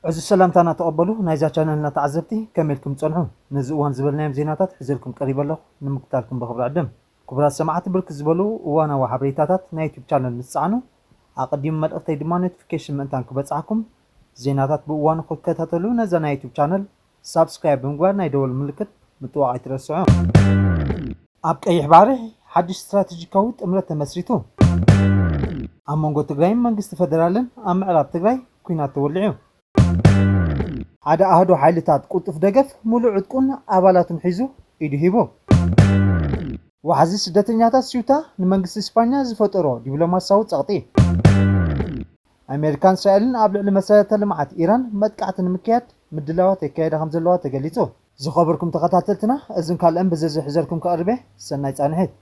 እዚ ሰላምታና ተቐበሉ ናይዛ ቻነልና ተዓዘብቲ፣ ከመይ ኢልኩም ጸንሑ? ነዚ እዋን ዝበልናዮም ዜናታት ሒዘልኩም ቀሪበ ኣለኹ፣ ንምክታልኩም ብኽብሪ ዕድም። ክቡራት ሰማዕቲ፣ ብርክት ዝበሉ እዋናዊ ሓበሬታታት ናይ ዩቱብ ቻነል ምስ ጸዓኑ፣ ኣቐዲሙ መልእኽተይ ድማ ኖቲፊኬሽን ምእንታን ክበጽሓኩም፣ ዜናታት ብእዋኑ ክትከታተሉ ነዛ ናይ ዩቱብ ቻነል ሳብስክራይብ ብምግባር ናይ ደወል ምልክት ምጥዋቕ ኣይትረስዑ። ኣብ ቀይሕ ባሕሪ ሓድሽ ስትራቴጂካዊ ጥምረት ተመስሪቱ። ኣብ መንጎ ትግራይን መንግስቲ ፈደራልን ኣብ ምዕራብ ትግራይ ኲናት ተወሊዑ። ሓደ ኣህዶ ሓይልታት ቅልጡፍ ደገፍ ሙሉእ ዕጥቁን ኣባላቱን ሒዙ ኢዱ ሂቡ። ዋሕዚ ስደተኛታት ሲውታ ንመንግስቲ ስፓኛ ዝፈጠሮ ዲፕሎማሲያዊ ጸቕጢ። ኣሜሪካን እስራኤልን ኣብ ልዕሊ መሰረተ ልምዓት ኢራን መጥቃዕቲ ንምክያድ ምድላዋት የካየዳ ከም ዘለዋ ተገሊጹ። ዝኸበርኩም ተኸታተልትና፣ እዝን ካልእን ብዝርዝር ሒዘልኩም ክቐርብ እየ። ሰናይ ጻንሒት።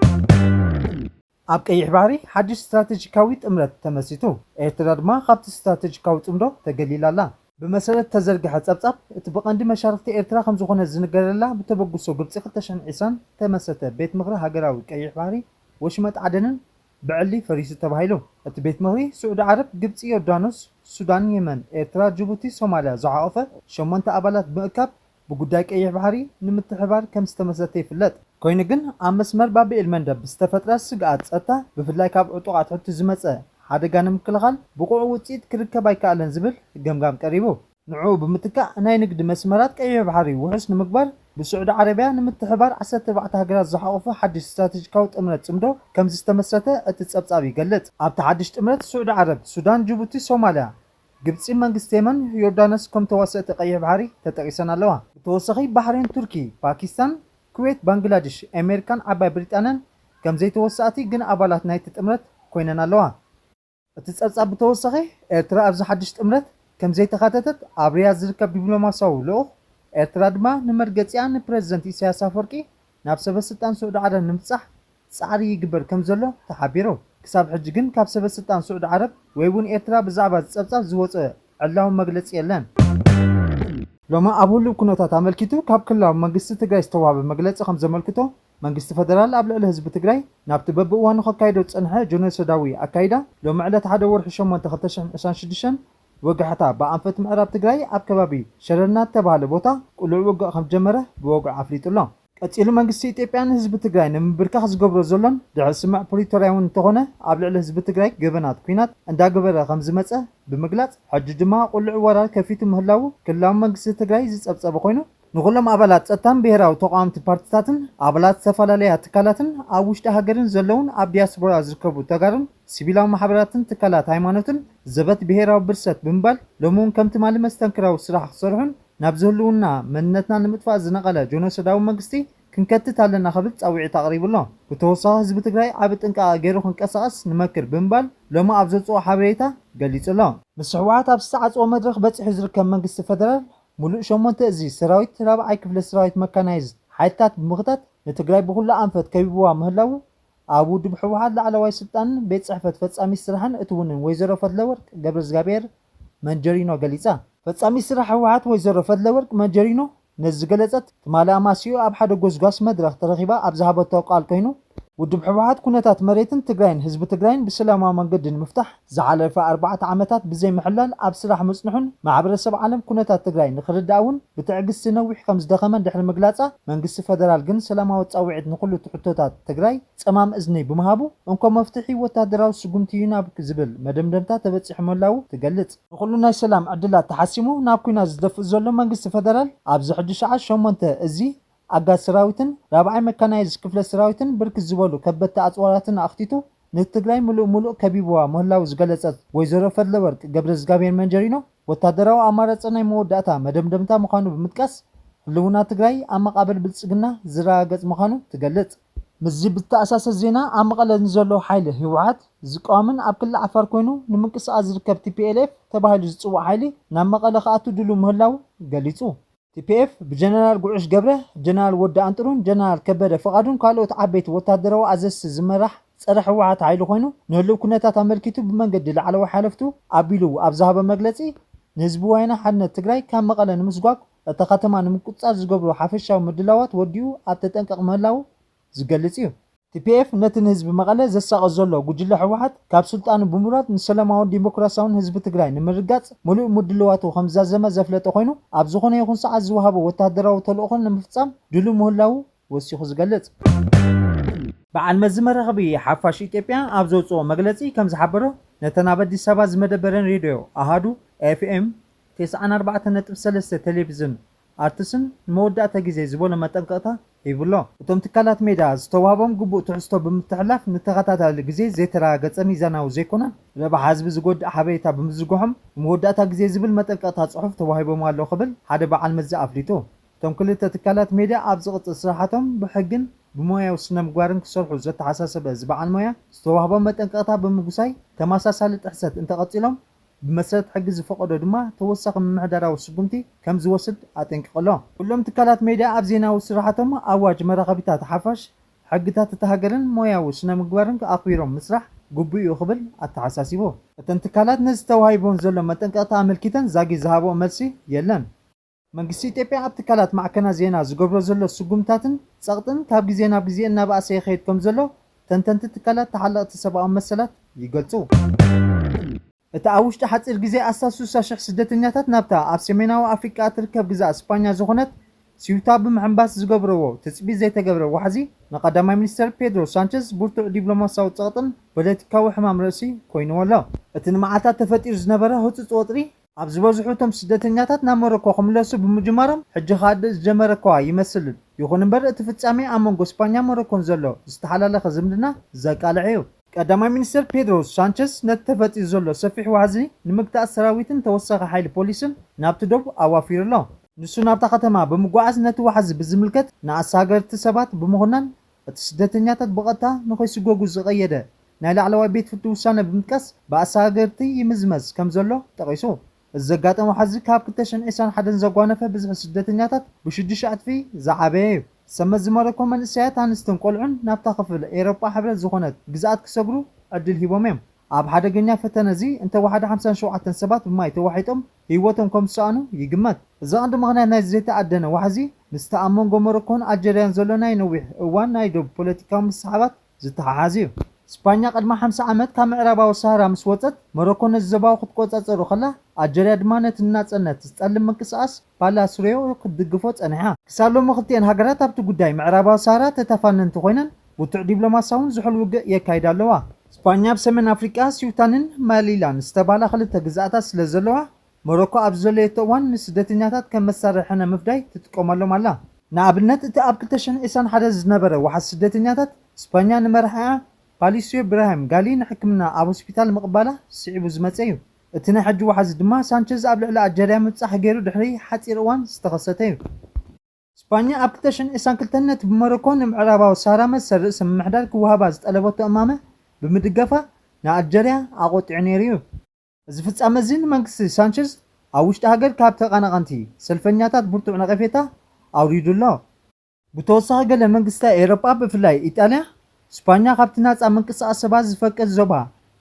ኣብ ቀይሕ ባሕሪ ሓድሽ ስትራቴጂካዊ ጥምረት ተመሲቱ። ኤርትራ ድማ ካብቲ ስትራቴጂካዊ ጽምዶ ተገሊላ ኣላ። ብመሰረት ተዘርግሐ ጸብጻብ፣ እቲ ብቐንዲ መሻርክቲ ኤርትራ ከም ዝኾነ ዝንገረላ ብተበግሶ ግብጺ ክልተ ሽሕን ዕስራን ተመስረተ ቤት ምኽሪ ሃገራዊ ቀይሕ ባሕሪ ወሽመጥ ዓደንን ብዕሊ ፈሪሱ ተባሂሉ። እቲ ቤት ምኽሪ ስዑዲ ዓረብ፣ ግብጺ፣ ዮርዳኖስ፣ ሱዳን፣ የመን፣ ኤርትራ፣ ጅቡቲ፣ ሶማልያ ዝሓቖፈ ሸሞንተ ኣባላት ብምእካብ ብጉዳይ ቀይሕ ባሕሪ ንምትሕባር ከም ዝተመስረተ ይፍለጥ። ኮይኑ ግን ኣብ መስመር ባብኤል መንደብ ብዝተፈጥረ ስግኣት ጸጥታ፣ ብፍላይ ካብ ዕጡቓት ሕቲ ዝመጸ ሓደጋ ንምክልኻል ብቑዕ ውጽኢት ክርከብ ኣይከኣለን ዝብል ገምጋም ቀሪቡ። ንዕኡ ብምትካእ ናይ ንግዲ መስመራት ቀይሕ ባሕሪ ውሑስ ንምግባር ብስዑዲ ዓረብያ ንምትሕባር ዓሰርተ ኣርባዕተ ሃገራት ዝሓቖፈ ሓድሽ ስትራቴጂካዊ ጥምረት ጽምዶ ከም ዝተመስረተ እቲ ጸብጻብ ይገልጽ። ኣብቲ ሓድሽ ጥምረት ስዑዲ ዓረብ፣ ሱዳን፣ ጅቡቲ፣ ሶማልያ፣ ግብጺ፣ መንግስቲ የመን፣ ዮርዳኖስ ከም ተዋሰእቲ ቀይሕ ባሕሪ ተጠቂሰን ኣለዋ። ብተወሳኺ ባሕሬን፣ ቱርኪ፣ ፓኪስታን፣ ኩዌት፣ ባንግላድሽ፣ ኣሜሪካን ዓባይ ብሪጣንያን ከም ዘይተወሳእቲ ግን ኣባላት ናይቲ ጥምረት ኮይነን ኣለዋ። እቲ ጸብጻብ ብተወሳኺ፣ ኤርትራ ኣብዚ ሓድሽ ጥምረት ከም ዘይተኻተተት ኣብ ሪያድ ዝርከብ ዲፕሎማሲያዊ ልኡኽ ኤርትራ ድማ ንመርገጺኣ ንፕረዚደንት ኢሳያስ ኣፈወርቂ ናብ ሰበ ስልጣን ስዑዲ ዓረብ ንምብጻሕ ጻዕሪ ይግበር ከም ዘሎ ተሓቢሩ። ክሳብ ሕጂ ግን ካብ ሰበ ስልጣን ስዑዲ ዓረብ ወይ እውን ኤርትራ ብዛዕባ እዚ ጸብጻብ ዝወጸ ዕላዊ መግለጺ የለን። ሎሚ ኣብ ህሉው ኩነታት ኣመልኪቱ ካብ ክልላዊ መንግስቲ ትግራይ ዝተዋህበ መግለጺ ከም ዘመልክቶ፣ መንግስቲ ፈደራል ኣብ ልዕሊ ህዝቢ ትግራይ ናብቲ በብእዋኑ ከካይዶ ዝጸንሐ ጀኖሳይዳዊ ኣካይዳ፣ ሎሚ ዕለት ሓደ ወርሒ ሸሞንተ ክልተ ሽሕን ዕስራን ሽዱሽተን ወጋሕታ ብኣንፈት ምዕራብ ትግራይ ኣብ ከባቢ ሸረና ዝተባህለ ቦታ ቅሉዕ ውግእ ከም ጀመረ ብወግዒ ኣፍሊጡ ኣሎ። ቀጺሉ መንግስቲ ኢትዮጵያ ንህዝቢ ትግራይ ንምብርካኽ ዝገብሮ ዘሎን ድሕሪ ስምምዕ ፕሪቶርያ እውን እንተኾነ ኣብ ልዕሊ ህዝቢ ትግራይ ገበናት ኲናት እንዳገበረ ከም ዝመጸ ብምግላጽ፣ ሕጂ ድማ ቅሉዕ ወራር ከፊቱ ምህላዉ ክልላዊ መንግስቲ ትግራይ ዝጸብጸበ ኮይኑ፣ ንኹሎም ኣባላት ጸጥታን ብሄራዊ ተቓወምቲ ፓርቲታትን ኣባላት ዝተፈላለያ ትካላትን ኣብ ውሽጢ ሃገርን ዘለውን ኣብ ዲያስፖራ ዝርከቡ ተጋሩን ሲቪላዊ ማሕበራትን ትካላት ሃይማኖትን ዘበት ብሄራዊ ብርሰት ብምባል፣ ሎሚ እውን ከም ትማሊ መስተንክራዊ ስራሕ ክሰርሑን ናብዚ ህልውና መንነትና ንምጥፋእ ዝነቐለ ጆኖሶዳዊ መንግስቲ ክንከትት ኣለና ክብል ጻውዒት ኣቕሪቡ ኣሎ። ብተወሳኺ ህዝቢ ትግራይ ዓቢ ጥንቃቐ ገይሩ ክንቀሳቐስ ንመክር ብምባል ሎሚ ኣብ ዘውፅኦ ሓበሬታ ገሊጹ ኣሎ። ምስ ህወሓት ኣብ ዝተዓጽወ መድረኽ በጺሑ ዝርከብ መንግስቲ ፈደራል፣ ሙሉእ ሸሞንተ እዚ ሰራዊት ራብዓይ ክፍለ ሰራዊት መካናይዝድ ሓይልታት ብምኽታት ንትግራይ ብኹሉ ኣንፈት ከቢብዋ ምህላዉ ኣብ ውድብ ህወሓት ላዕለዋይ ስልጣንን ቤት ጽሕፈት ፈጻሚ ስራሕን እትውንን ወይዘሮ ፈትለወርቅ ገብረዝጋብሔር መንጀሪኖ ገሊጻ። ፈጻሚ ስራሕ ህወሓት ወይዘሮ ፈትለወርቅ መንጀሪኖ ነዚ ዝገለጸት ትማሊ ኣማስይኡ ኣብ ሓደ ጎስጓስ መድረኽ ተረኺባ ኣብ ዝሃበቶ ቃል ኮይኑ፣ ውድብ ህወሓት ኩነታት መሬትን ትግራይን ህዝቢ ትግራይን ብሰላማዊ መንገዲ ንምፍታሕ ዝሓለፈ ኣርባዕተ ዓመታት ብዘይ ምሕላል ኣብ ስራሕ ምጽንሑን ማሕበረሰብ ዓለም ኩነታት ትግራይ ንኽርዳእ እውን ብትዕግስቲ ነዊሕ ከም ዝደኸመን ድሕሪ ምግላጻ፣ መንግስቲ ፈደራል ግን ሰላማዊ ጻውዒት ንኹሉ ትሕቶታት ትግራይ ጸማም እዝኒ ብምሃቡ፣ እንኮ መፍትሒ ወታደራዊ ስጉምቲ እዩ ናብ ዝብል መደምደምታ ተበጺሑ ምህላዉ ትገልጽ። ንኹሉ ናይ ሰላም ዕድላት ተሓሲሙ ናብ ኲናት ዝደፍእ ዘሎ መንግስቲ ፈደራል፣ ኣብዚ ሕጂ ሰዓት ሸሞንተ እዚ ኣጋር ሰራዊትን ራብዓይ መካናይዝድ ክፍለ ሰራዊትን ብርክት ዝበሉ ከበድቲ ኣጽዋራትን ኣኽቲቱ ንትግራይ ምሉእ ምሉእ ከቢብዋ ምህላዉ ዝገለጸት ወይዘሮ ፈትለወርቅ ገብረዝጋብሔር መንጀሪኖ፣ ወታደራዊ ኣማራጺ ናይ መወዳእታ መደምደምታ ምዃኑ ብምጥቃስ፣ ህልውና ትግራይ ኣብ መቓብር ብልጽግና ዝረጋገጽ ምዃኑ ትገልጽ። ምስዚ ብዝተኣሳሰር ዜና፣ ኣብ መቐለ ንዘሎ ሓይሊ ህወሓት ዝቃወምን ኣብ ክልል ዓፋር ኮይኑ ንምንቅስቓስ ዝርከብ ቲ ፒ ኤል ኤፍ ተባሂሉ ዝጽዋዕ ሓይሊ ናብ መቐለ ክኣቱ ድሉው ምህላዉ ገሊጹ። ቲ ፒ ኤፍ ብጀነራል ጉዑሽ ገብረ፣ ጀነራል ወዲ ኣንጥሩን ጀነራል ከበደ ፍቓዱን ካልኦት ዓበይቲ ወታደራዊ ኣዘዝቲ ዝመራሕ ጸረ ህወሓት ሓይሊ ኮይኑ፣ ንህሉው ኩነታት ኣመልኪቱ ብመንገዲ ላዕለዋይ ሓለፍቱ ኣቢሉ ኣብ ዝሃቦ መግለጺ፣ ንህዝቢ ወያነ ሓርነት ትግራይ ካብ መቐለ ንምስጓግ፣ እታ ከተማ ንምቁጽጻር ዝገብሮ ሓፈሻዊ ምድላዋት ወዲኡ ኣብ ተጠንቀቕ ምህላዉ ዝገልጽ እዩ። ቲ ፒ ኤፍ ነቲ ንህዝቢ መቐለ ዘሳቐ ዘሎ ጉጅለ ህወሓት ካብ ስልጣኑ ብምውራድ ንሰላማውን ዲሞክራሲያውን ህዝቢ ትግራይ ንምርጋፅ ሙሉእ ምድልዋቱ ከም ዝዛዘመ ዘፍለጠ ኮይኑ፣ ኣብ ዝኾነ ይኹን ሰዓት ዝወሃቦ ወታደራዊ ተልእኾ ንምፍፃም ድሉው ምህላዉ ወሲኹ ዝገልጽ። በዓል መዚ መራኸቢ ሓፋሽ ኢትዮጵያ ኣብ ዘውፅኦ መግለፂ ከም ዝሓበሮ፣ ነተን ኣብ ኣዲስ ኣበባ ዝመደበረን ሬድዮ ኣሃዱ ኤፍ ኤም ተስዓን ኣርባዕተን ነጥቢ ሰለስተ ቴሌቪዝን ኣርትስን ንመወዳእታ ግዜ ዝበሎ መጠንቀቕታ ሂቡሎ። እቶም ትካላት ሜድያ ዝተዋህቦም ግቡእ ትሕዝቶ ብምትሕልላፍ ንተኸታታሊ ግዜ ዘይተረጋገጸ ሚዛናዊ ዘይኮነን ረብሓ ህዝቢ ዝጎድእ ሓበሬታ ብምዝርግሖም ንመወዳእታ ግዜ ዝብል መጠንቀቕታ ጽሑፍ ተዋሂቦም ኣሎ ክብል ሓደ በዓል መዚ ኣፍሊጡ። እቶም ክልተ ትካላት ሜድያ ኣብ ዝቕጽል ስራሓቶም ብሕግን ብሞያዊ ስነ ምግባርን ክሰርሑ ዘተሓሳሰበ እዚ በዓል ሞያ ዝተዋህቦም መጠንቀቕታ ብምጉሳይ ተመሳሳሊ ጥሕሰት እንተቐጺሎም ብመሰረት ሕጊ ዝፈቐዶ ድማ ተወሳኺ ምምሕዳራዊ ስጉምቲ ከም ዝወስድ ኣጠንቂቑ ኣሎ። ኩሎም ትካላት ሜድያ ኣብ ዜናዊ ስራሕቶም ኣዋጅ መራኸቢታት ሓፋሽ፣ ሕግታት እታ ሃገርን ሞያዊ ስነ ምግባርን ኣኽቢሮም ምስራሕ ግቡእ እዩ ክብል ኣተሓሳሲቡ። እተን ትካላት ነዚ ተዋሂቦን ዘሎ መጠንቀቕታ ኣመልኪተን ዛጊት ዝሃብኦ መልሲ የለን። መንግስቲ ኢትዮጵያ ኣብ ትካላት ማዕከናት ዜና ዝገብሮ ዘሎ ስጉምታትን ጸቕጥን ካብ ግዜ ናብ ግዜ እናበኣሰ ይኸይድ ከም ዘሎ ተንተንቲ ትካላት ተሓለቕቲ ሰብኣዊ መሰላት ይገልጹ። እቲ ኣብ ውሽጢ ሓጺር ግዜ ኣስታት ስሳ ሽሕ ስደተኛታት ናብታ ኣብ ሰሜናዊ ኣፍሪቃ እትርከብ ግዝኣት ስፓኛ ዝኾነት ሲውታ ብምሕንባስ ዝገብርዎ ትጽቢት ዘይተገብረ ዋሕዚ፣ ንቀዳማይ ሚኒስተር ፔድሮ ሳንቸዝ ብርቱዕ ዲፕሎማስያዊ ጸቕጥን ፖለቲካዊ ሕማም ርእሲ ኮይንዎ ኣሎ። እቲ ንመዓልታት ተፈጢሩ ዝነበረ ህጹጽ ወጥሪ፣ ኣብ ዝበዝሑ እቶም ስደተኛታት ናብ ሞሮኮ ክምለሱ ብምጅማሮም፣ ሕጂ ከኣ ዝጀመረ እኳ ይመስል። ይኹን እምበር፣ እቲ ፍጻሜ ኣብ መንጎ ስፓኛን ሞሮኮን ዘሎ ዝተሓላለኸ ዝምድና ዘቃልዕ እዩ። ቀዳማይ ሚኒስተር ፔድሮ ሳንቸዝ ነቲ ተፈጢሩ ዘሎ ሰፊሕ ዋሕዚ ንምግታእ ሰራዊትን ተወሳኺ ሓይሊ ፖሊስን ናብቲ ዶብ ኣዋፊሩ ኣሎ። ንሱ ናብታ ከተማ ብምጓዓዝ ነቲ ዋሕዚ ብዝምልከት ንኣሳገርቲ ሰባት ብምኹናን እቲ ስደተኛታት ብቐጥታ ንኸይስጎጉ ዝቐየደ ናይ ላዕለዋይ ቤት ፍርዲ ውሳነ ብምጥቃስ ብኣሳገርቲ ይምዝመዝ ከም ዘሎ ጠቒሱ። እዚ ዘጋጠመ ዋሕዚ ካብ ክልተ ሽሕን ዕስራን ሓደን ዘጓነፈ ብዝሒ ስደተኛታት ብሽዱሽተ ዕጥፊ ዝዓበየ እዩ። ሰመዚ ሞሮኮ መንእሰያት ኣንስትን ቆልዑን ናብታ ክፍል ኤውሮጳ ሕብረት ዝኾነት ግዝኣት ክሰግሩ ዕድል ሂቦም እዮም። ኣብ ሓደገኛ ፈተነ እዚ እንተወሓደ ሓምሳን ሸውዓተን ሰባት ብማይ ተዋሒጦም ህይወቶም ከም ዝሰኣኑ ይግመት። እዚ ቀንዲ ምኽንያት ናይዚ ዘይተኣደነ ዋሕዚ ምስቲ ኣብ መንጎ ሞሮኮን ኣልጀርያን ዘሎ ናይ ነዊሕ እዋን ናይ ዶብ ፖለቲካዊ ምስሕሓባት ዝተሓሓዝ እዩ። ስፓኛ ቅድሚ ሓምሳ ዓመት ካብ ምዕራባዊ ሰሃራ ምስ ወጸት፣ ሞሮኮ ነዚ ዞባዊ ክትቆጻጸሮ ከላ፣ ኣልጀርያ ድማ ነቲ ንናጸነት ዝጠልም ምንቅስቓስ ፓላስሪዮ ክትድግፎ ጸኒሓ። ክሳብ ሎሚ ክልቲኤን ሃገራት ኣብቲ ጉዳይ ምዕራባዊ ሰሃራ ተተፋነንቲ ኮይነን፣ ብርቱዕ ዲፕሎማስያውን ዝሑል ውግእ የካይዳ ኣለዋ። ስፓኛ ኣብ ሰሜን ኣፍሪቃ ሲውታንን መሊላን ዝተባህላ ክልተ ግዝኣታት ስለ ዘለዋ፣ ሞሮኮ ኣብ ዘድለየቶ እዋን ንስደተኛታት ከም መሳርሒ ንምፍዳይ ትጥቀመሎም ኣላ። ንኣብነት፣ እቲ ኣብ ክልተ ሽሕን ዕስራን ሓደን ዝነበረ ዋሕዚ ስደተኛታት ስፓኛ ንመራሒኣ ፓሊሲዮ ብራሂም ጋሊ ንሕክምና ኣብ ሆስፒታል ምቕባላ ስዒቡ ዝመጸ እዩ። እቲ ናይ ሕጂ ዋሕዚ ድማ ሳንቸዝ ኣብ ልዕሊ ኣልጀርያ ምብጻሕ ገይሩ ድሕሪ ሓጺር እዋን ዝተኸሰተ እዩ። ስፓኛ ኣብ ክልተ ሽሕን ዕስራን ክልተን ነቲ ብሞሮኮ ንምዕራባዊ ሳህራ መሰል ርእሰ ምምሕዳር ክወሃባ ዝጠለበቶ እማመ ብምድጋፋ ንኣልጀርያ ኣቖጢዑ ነይሩ እዩ። እዚ ፍጻመ እዚ ንመንግስቲ ሳንቸዝ ኣብ ውሽጢ ሃገር ካብ ተቐናቐንቲ ሰልፈኛታት ብርቱዕ ነቐፌታ ኣውሪዱ ኣሎ። ብተወሳኺ ገለ መንግስታት ኤውሮጳ ብፍላይ ኢጣልያ፣ ስፓኛ ካብቲ ናጻ ምንቅስቓስ ሰባት ዝፈቅድ ዞባ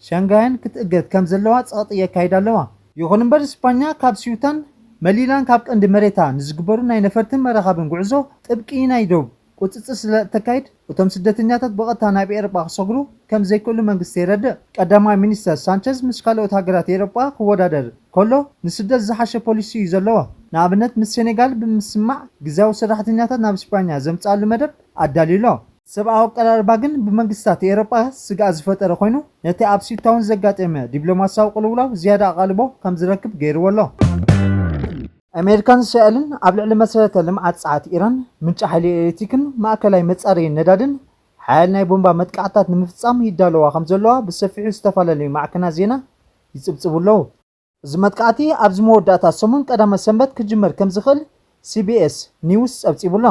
ሸንጋየን ክትእገድ ከም ዘለዋ ጸቕጢ የካይዳ ኣለዋ። ይኹን እምበር ስፓኛ ካብ ሲውታን መሊላን ካብ ቀንዲ መሬታ ንዝግበሩ ናይ ነፈርትን መራኸብን ጉዕዞ ጥብቂ ናይ ዶብ ቁጽጽር ስለ እተካይድ፣ እቶም ስደተኛታት ብቐጥታ ናብ ኤውሮጳ ክሰግሩ ከም ዘይክእሉ መንግስቲ የረድእ። ቀዳማይ ሚኒስተር ሳንቸዝ ምስ ካልኦት ሃገራት ኤውሮጳ ክወዳደር ከሎ፣ ንስደት ዝሓሸ ፖሊሲ እዩ ዘለዎ። ንኣብነት፣ ምስ ሴኔጋል ብምስምማዕ፣ ግዝያዊ ሰራሕተኛታት ናብ ስፓኛ ዘምጽኣሉ መደብ ኣዳልዩ ኣሎ። ሰብኣዊ ኣቀራርባ ግን ብመንግስታት ኤውሮጳ ስግኣት ዝፈጠረ ኮይኑ፣ ነቲ ኣብ ሲውታ እውን ዘጋጠመ ዲፕሎማስያዊ ቅልውላው ዝያዳ ኣቓልቦ ከም ዝረክብ ገይርዎ ኣሎ። ኣሜሪካን እስራኤልን ኣብ ልዕሊ መሰረተ ልምዓት ጸዓት ኢራን፣ ምንጪ ሓይሊ ኤሌክትሪክን ማእከላይ መጻረዪ ነዳድን ሓያል ናይ ቦምባ መጥቃዕትታት ንምፍጻም ይዳለዋ ከም ዘለዋ ብሰፊሑ ዝተፈላለዩ ማዕከናት ዜና ይጽብጽቡ ኣለዉ። እዚ መጥቃዕቲ ኣብዚ መወዳእታ ሰሙን ቀዳመ ሰንበት ክጅመር ከም ዝኽእል ሲ ቢ ኤስ ኒውስ ጸብጺቡ ኣሎ።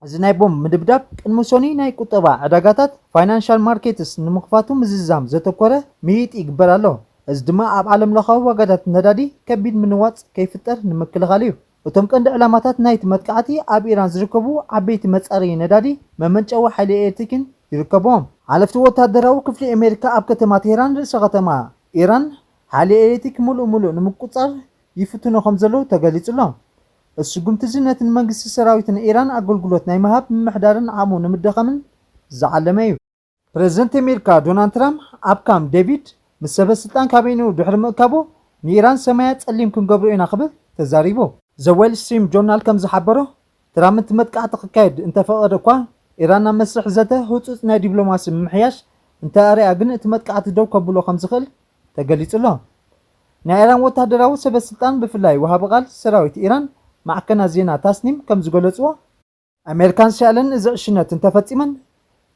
እዚ ናይ ቦምብ ምድብዳብ ቅድሚ ሶኒ ናይ ቁጠባ ዕዳጋታት ፋይናንሻል ማርኬትስ ንምኽፋቱ ምዝዛም ዘተኮረ ምይይጥ ይግበር ኣሎ። እዚ ድማ ኣብ ዓለም ለኻዊ ዋጋታት ነዳዲ ከቢድ ምንዋጽ ከይፍጠር ንምክልኻል እዩ። እቶም ቀንዲ ዕላማታት ናይቲ መጥቃዕቲ ኣብ ኢራን ዝርከቡ ዓበይቲ መጻረዪ ነዳዲ፣ መመንጨዊ ሓይሊ ኤሌክትሪክን ይርከብዎም። ሓለፍቲ ወታደራዊ ክፍሊ ኣሜሪካ ኣብ ከተማ ቴህራን ርእሰ ከተማ ኢራን ሓይሊ ኤሌክትሪክ ምሉእ ምሉእ ንምቁጽጻር ይፍትኑ ከም ዘለዉ ተገሊጹ ኣሎ። እዚ ስጉምቲ እዚ ነቲ ንመንግስቲ ሰራዊትን ኢራን ኣገልግሎት ናይ ምሃብ ምምሕዳርን ዓቕሙ ንምድኻምን ዝዓለመ እዩ። ፕረዚደንት ኣሜሪካ ዶናልድ ትራምፕ ኣብ ካምፕ ዴቪድ ምስ ሰበ ስልጣን ካቢኔኡ ድሕሪ ምእካቡ፣ ንኢራን ሰማያ ጸሊም ክንገብሮ ኢና ክብል ተዛሪቡ። ዘ ዌል ስትሪም ጆርናል ከም ዝሓበሮ፣ ትራምፕ እቲ መጥቃዕቲ ክካየድ እንተፈቐደ እኳ፣ ኢራን ናብ መስርሕ ዘተ ህጹጽ ናይ ዲፕሎማሲ ምምሕያሽ እንተኣርያ ግን እቲ መጥቃዕቲ ደው ከብሎ ከም ዝኽእል ተገሊጹ ኣሎ። ናይ ኢራን ወታደራዊ ሰበ ስልጣን፣ ብፍላይ ወሃቢ ቃል ሰራዊት ኢራን፣ ማዕከናት ዜና ታስኒም ከም ዝገለጽዎ፣ ኣሜሪካን እስራኤልን እዚ ዕሽነት እንተፈጺመን፣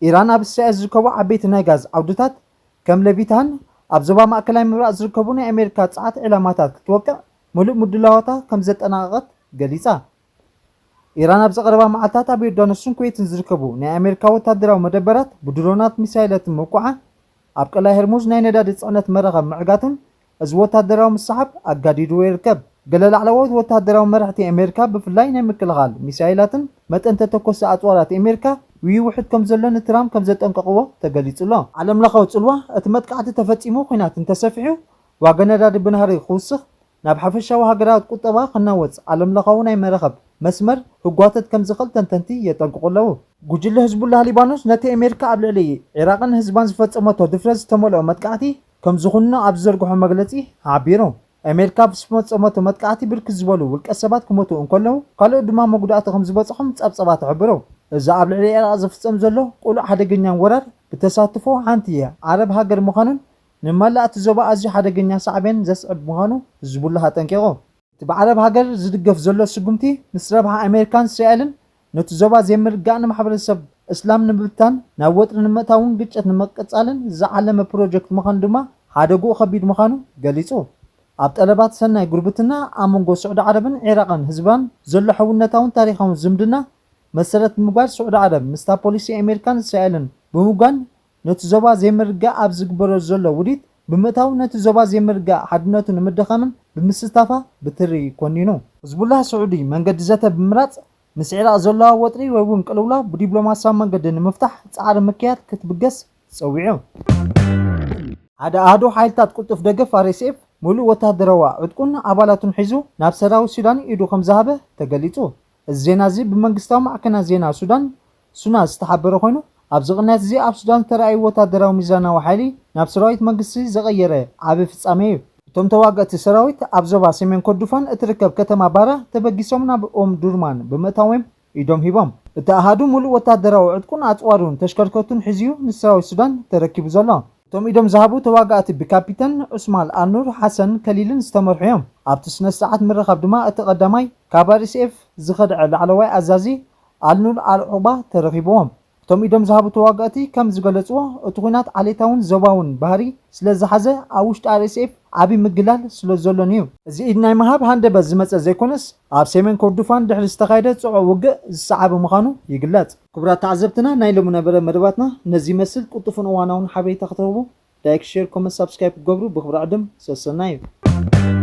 ኢራን ኣብ እስራኤል ዝርከቡ ዓበይቲ ናይ ጋዝ ዓውድታት ከም ሌቪታን ኣብ ዞባ ማእከላይ ምብራቕ ዝርከቡ ናይ ኣሜሪካ ጸዓት ዕላማታት ክትወቅዕ ምሉእ ምድላዋታ ከም ዘጠናቐቐት ገሊጻ። ኢራን ኣብዚ ቀረባ መዓልታት ኣብ ዮርዳኖስን ኩዌትን ዝርከቡ ናይ ኣሜሪካ ወታደራዊ መደበራት ብድሮናት ሚሳይላትን ምውቃዓ፣ ኣብ ቀላይ ሄርሙዝ ናይ ነዳዲ ጽዕነት መራኸብ ምዕጋቱን እዚ ወታደራዊ ምስሓብ ኣጋዲድዎ ይርከብ። ገለ ላዕለዎት ወታደራዊ መራሕቲ ኣሜሪካ፣ ብፍላይ ናይ ምክልኻል ሚሳይላትን መጠን ተተኮሲ ኣጽዋራት ኣሜሪካ ውሕድ ከም ዘሎ ንትራምፕ ከም ዘጠንቀቕዎ ተገሊጹ ኣሎ። ዓለምለኻዊ ጽልዋ፣ እቲ መጥቃዕቲ ተፈጺሙ ኲናት እንተሰፊሑ፣ ዋጋ ነዳዲ ብናህሪ ክውስኽ፣ ናብ ሓፈሻዊ ሃገራዊ ቁጠባ ክናወጽ፣ ዓለምለኻዊ ናይ መራኸብ መስመር ህጓተት ከም ዝኽእል ተንተንቲ የጠንቅቑ ኣለዉ። ጉጅለ ህዝቡላህ ሊባኖስ ነቲ ኣሜሪካ ኣብ ልዕሊ ዒራቕን ህዝባን ዝፈጸመቶ ድፍረት ዝተመልኦ መጥቃዕቲ ከም ዝኹንኖ ኣብ ዝዘርግሖ መግለጺ ሓቢሩ። ኣሜሪካ ኣብ ዝፈጸመቶ መጥቃዕቲ ብርክት ዝበሉ ውልቀ ሰባት ክሞቱ እንከለዉ፣ ካልኦት ድማ መጉዳእቲ ከም ዝበጽሖም ጸብጸባት ይሕብሩ። እዚ ኣብ ልዕሊ ዒራቕ ዝፍጸም ዘሎ ቅሉዕ ሓደገኛን ወራር ብተሳትፎ ሓንቲ ዓረብ ሃገር ምዃኑን ንመላእ እቲ ዞባ ኣዝዩ ሓደገኛ ሳዕቤን ዘስዕብ ምዃኑ ህዝቡላህ ኣጠንቂቑ። እቲ ብዓረብ ሃገር ዝድገፍ ዘሎ ስጉምቲ ምስ ረብሓ ኣሜሪካን እስራኤልን ነቲ ዞባ ዘይምርግጋእ ንማሕበረሰብ እስላም ንምብታን፣ ናብ ወጥሪ ንምእታውን ግጭት ንምቅጻልን ዝዓለመ ፕሮጀክት ምዃኑ ድማ ሓደግኡ ከቢድ ምዃኑ ገሊጹ። ኣብ ጠለባት ሰናይ ጉርብትና ኣብ መንጎ ስዑዲ ዓረብን ዒራቕን ህዝባን ዘሎ ሕውነታውን ታሪኻውን ዝምድና መሰረት ብምግባር፣ ስዑዲ ዓረብ ምስታ ፖሊሲ ኣሜሪካን እስራኤልን ብምውጋን፣ ነቲ ዞባ ዘይምርግጋእ ኣብ ዝግበሮ ዘሎ ውዲት ብምእታው፣ ነቲ ዞባ ዘይምርግጋእ ሓድነቱ ንምድኻምን ብምስታፋ ብትሪ ኮኒኑ። ህዝቡላህ ስዑዲ መንገዲ ዘተ ብምምራጽ፣ ምስ ዒራቕ ዘለዋ ወጥሪ ወይ እውን ቅልውላው ብዲፕሎማስያዊ መንገዲ ንምፍታሕ ጻዕሪ ምክያድ ክትብገስ ጸዊዑ። ሓደ ኣሃዱ ሓይልታት ቅልጡፍ ደገፍ፣ ኣር ኤስ ኤፍ፣ ሙሉእ ወታደራዊ ዕጥቁን ኣባላቱን ሒዙ ናብ ሰራዊት ሱዳን ኢዱ ከም ዝሃበ ተገሊጹ። እዚ ዜና እዚ ብመንግስታዊ ማዕከናት ዜና ሱዳን፣ ሱና፣ ዝተሓበረ ኮይኑ፣ ኣብዚ ቅንያት እዚ ኣብ ሱዳን ዝተራእዩ ወታደራዊ ሚዛናዊ ሓይሊ ናብ ሰራዊት መንግስቲ ዘቐየረ ዓቢ ፍጻመ እዩ። እቶም ተዋጋእቲ ሰራዊት ኣብ ዞባ ሰሜን ኮርዶፋን እትርከብ ከተማ ባራ ተበጊሶም ናብ ኦም ዱርማን ብምእታዎም ኢዶም ሂቦም። እቲ ኣሃዱ ሙሉእ ወታደራዊ ዕጥቁን ኣጽዋሩን ተሽከርከርቱን ሒዙ እዩ ንሰራዊት ሱዳን ተረኪቡ ዘሎ። እቶም ኢዶም ዝሃቡ ተዋጋእቲ ብካፒተን ዑስማን ኣልኑር ሓሰን ከሊልን ዝተመርሑ እዮም። ኣብቲ ስነ ስርዓት ምርኻብ ድማ እቲ ቀዳማይ ካብ ኣር ኤስ ኤፍ ዝኸድዐ ላዕለዋይ ኣዛዚ ኣልኑር ኣልዑባ ተረኺብዎም። እቶም ኢዶም ዝሃቡ ተዋጋእቲ ከም ዝገለጽዎ፣ እቲ ኲናት ዓሌታውን ዞባውን ባህሪ ስለ ዝሓዘ፣ ኣብ ውሽጢ ኣር ኤስ ኤፍ ዓቢ ምግላል ስለ ዘሎን እዩ። እዚ ኢድ ናይ ምሃብ ሃንደበት ዝመጸ ዘይኮነስ፣ ኣብ ሰሜን ኮርዶፋን ድሕሪ ዝተኻየደ ጽዑቕ ውግእ ዝሰዓበ ምዃኑ ይግለጽ። ክቡራት ተዓዘብትና፣ ናይ ሎሚ ነበረ መደባትና ነዚ ይመስል። ቅልጡፍን እዋናውን ሓበሬታ ክትረኽቡ፣ ላይክ፣ ሼር፣ ኮመንት፣ ሳብስክራይብ ክትገብሩ ብኽብሪ ዕድም ሰሰና እዩ።